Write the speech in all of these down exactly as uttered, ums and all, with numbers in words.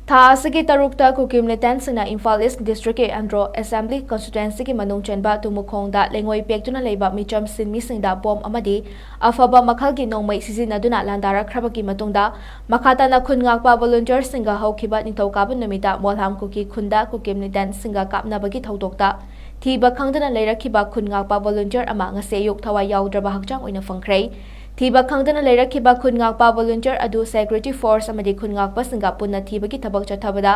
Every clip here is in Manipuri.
ꯊꯥ ꯑꯁꯤꯒꯤ ꯇꯔꯨꯛꯇ ꯀꯨꯀꯤ ꯃꯤꯂꯤꯇꯦꯟꯠꯁꯤꯡꯅ ꯏꯝꯐꯥꯜ ꯏꯁ꯭ꯠ ꯗꯤꯁ꯭ꯇ꯭ꯔꯤꯛꯀꯤ ꯑꯦꯟꯗ꯭ꯔꯣ ꯑꯦꯁꯦꯝꯕ꯭ꯂꯤ ꯀꯟꯁꯇꯤꯇ꯭ꯋꯦꯟꯁꯤꯒꯤ ꯃꯅꯨꯡ ꯆꯟꯕ ꯇꯨꯃꯨꯈꯣꯡꯗ ꯂꯩꯉꯣꯏ ꯄꯦꯛꯇꯨꯅ ꯂꯩꯕ ꯃꯤꯆꯝ ꯁꯤꯟꯃꯤꯁꯤꯡꯗ ꯕꯣꯝ ꯑꯃꯗꯤ ꯑꯐꯕ ꯃꯈꯜꯒꯤ ꯅꯣꯡꯃꯩ ꯁꯤꯖꯤꯟꯅꯗꯨꯅ ꯂꯥꯟꯗꯥꯔꯛꯈ꯭ꯔꯕꯒꯤ ꯃꯇꯨꯡꯗ, ꯃꯈꯥ ꯇꯥꯅ ꯈꯨꯟ ꯉꯥꯛꯄ ꯚꯣꯂꯨꯟꯇꯤꯌꯔꯁꯤꯡꯒ ꯍꯧꯈꯤꯕ ꯅꯤꯡꯊꯧꯀꯥꯕ ꯅꯨꯃꯤꯠꯇ ꯃꯣꯜꯍꯥꯝ ꯀꯨꯀꯤ ꯈꯨꯟꯗ ꯀꯨꯀꯤ ꯃꯤꯂꯤꯇꯦꯟꯠꯁꯤꯡꯒ ꯀꯥꯞꯅꯕꯒꯤ ꯊꯧꯗꯣꯛꯇ ꯊꯤꯕ ꯈꯪꯗꯅ ꯂꯩꯔꯛꯈꯤꯕ ꯈꯨꯟ ꯉꯥꯛꯄ ꯚꯣꯂꯨꯟꯇꯤꯌꯔ ꯑꯃ ꯉꯁꯤ ꯑꯌꯨꯛ ꯊꯋꯥꯏ ꯌꯥꯎꯗ꯭ꯔꯕ ꯍꯛꯆꯥꯡ ꯑꯣꯏꯅ ꯐꯪꯈ꯭ꯔꯦ꯫ ꯊꯤꯕ ꯈꯪꯗꯅ ꯂꯩꯔꯛꯈꯤꯕ ꯈꯨꯟ ꯉꯥꯛꯄ ꯚꯣꯂꯨꯟꯇꯤꯌꯔ ꯑꯗꯨ ꯁꯦꯀ꯭ꯌꯨꯔꯤꯇꯤ ꯐꯣꯔꯁ ꯑꯃꯗꯤ ꯈꯨꯟ ꯉꯥꯛꯄꯁꯤꯡꯒ ꯄꯨꯟꯅ ꯊꯤꯕꯒꯤ ꯊꯕꯛ ꯆꯠꯊꯕꯗ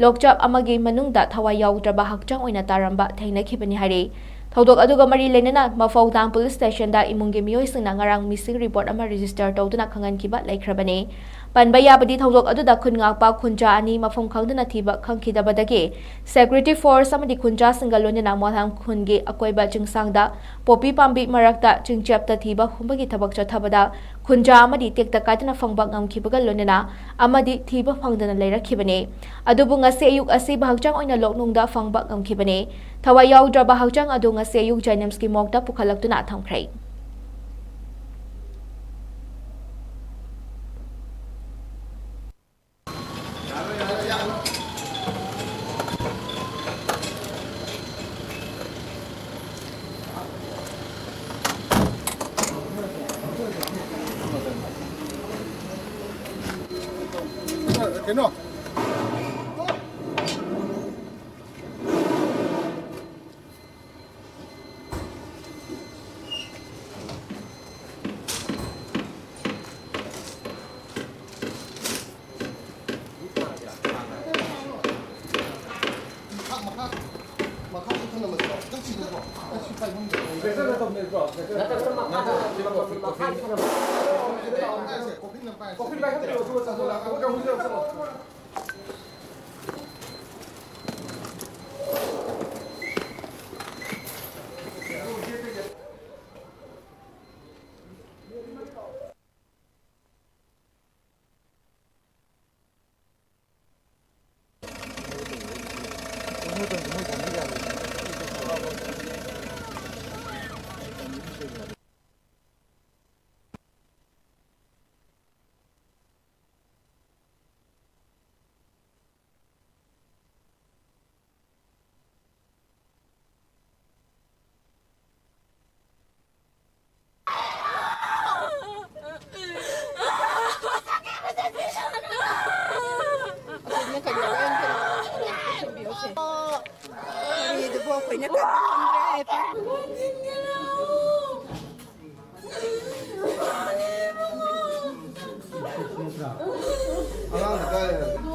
ꯂꯣꯛꯆꯥꯛ ꯑꯃꯒꯤ ꯃꯅꯨꯡꯗ ꯊꯋꯥꯏ ꯌꯥꯎꯗ꯭ꯔꯕ ꯍꯛꯆꯥꯡ ꯑꯣꯏꯅ ꯇꯥꯔꯝꯕ ꯊꯦꯡꯅꯈꯤꯕꯅꯤ ꯍꯥꯏꯔꯤ꯫ ꯊꯧꯗꯣꯛ ꯑꯗꯨꯒ ꯃꯔꯤ ꯂꯩꯅꯅ ꯃꯐꯧ ꯇꯥꯎꯟ ꯄꯨꯂꯤꯁ ꯁ꯭ꯇꯦꯁꯟꯗ ꯏꯃꯨꯡꯒꯤ ꯃꯤꯑꯣꯏꯁꯤꯡꯅ ꯉꯔꯥꯡ ꯃꯤꯁꯤꯡ ꯔꯤꯄꯣꯔꯠ ꯑꯃ ꯔꯦꯖꯤꯁꯇꯔ ꯇꯧꯗꯨꯅ ꯈꯪꯍꯟꯈꯤꯕ ꯂꯩꯈ꯭ꯔꯕꯅꯤ꯫ ꯄꯟꯕ ꯌꯥꯕꯗꯤ, ꯊꯧꯗꯣꯛ ꯑꯗꯨꯗ ꯈꯨꯟ ꯉꯥꯛꯄ ꯈꯨꯟꯖꯥ ꯑꯅꯤ ꯃꯐꯝ ꯈꯪꯗꯅ ꯊꯤꯕ ꯈꯪꯈꯤꯗꯕꯗꯒꯤ ꯁꯦꯀ꯭ꯌꯨꯔꯤꯇꯤ ꯐꯣꯔꯁ ꯑꯃꯗꯤ ꯈꯨꯟꯖꯥꯁꯤꯡꯒ ꯂꯣꯏꯅꯅ ꯃꯣꯜꯍꯥꯝ ꯈꯨꯟꯒꯤ ꯑꯀꯣꯏꯕ ꯆꯤꯡꯁꯥꯡꯗ ꯄꯣꯄꯤ ꯄꯥꯝꯕꯤ ꯃꯔꯛꯇ ꯆꯤꯡꯆꯦꯞꯇ ꯊꯤꯕ ꯍꯨꯝꯕꯒꯤ ꯊꯕꯛ ꯆꯠꯊꯕꯗ ꯈꯨꯟꯖꯥ ꯑꯃꯗꯤ ꯇꯦꯛꯇ ꯀꯥꯏꯗꯅ ꯐꯪꯕ ꯉꯝꯈꯤꯕꯒ ꯂꯣꯏꯅꯅ ꯑꯃꯗꯤ ꯊꯤꯕ ꯐꯪꯗꯅ ꯂꯩꯔꯛꯈꯤꯕꯅꯤ꯫ ꯑꯗꯨꯕꯨ ꯉꯁꯤ ꯑꯌꯨꯛ ꯑꯁꯤꯕ ꯍꯛꯆꯥꯡ ꯑꯣꯏꯅ ꯂꯣꯛꯅꯨꯡꯗ ꯐꯪꯕ ꯉꯝꯈꯤꯕꯅꯤ꯫ ꯊꯋꯥꯏ ꯌꯥꯎꯗ꯭ꯔꯕ ꯍꯛꯆꯥꯡ ꯑꯗꯨ ꯉꯁꯤ ꯑꯌꯨꯛ ꯖꯦꯅꯤꯝꯁꯀꯤ ꯃꯣꯔꯒꯇ ꯄꯨꯈꯠꯂꯛꯇꯨꯅ ꯊꯝꯈ꯭ꯔꯦ꯫ ꯀꯩꯅꯣ? ꯑꯩꯈꯣꯏꯅ ꯀꯟꯕ ꯉꯝꯗ꯭ꯔꯦ꯫ ꯑꯉꯥꯡꯗ ꯀꯥꯏ ꯍꯥꯏꯔꯒꯦ?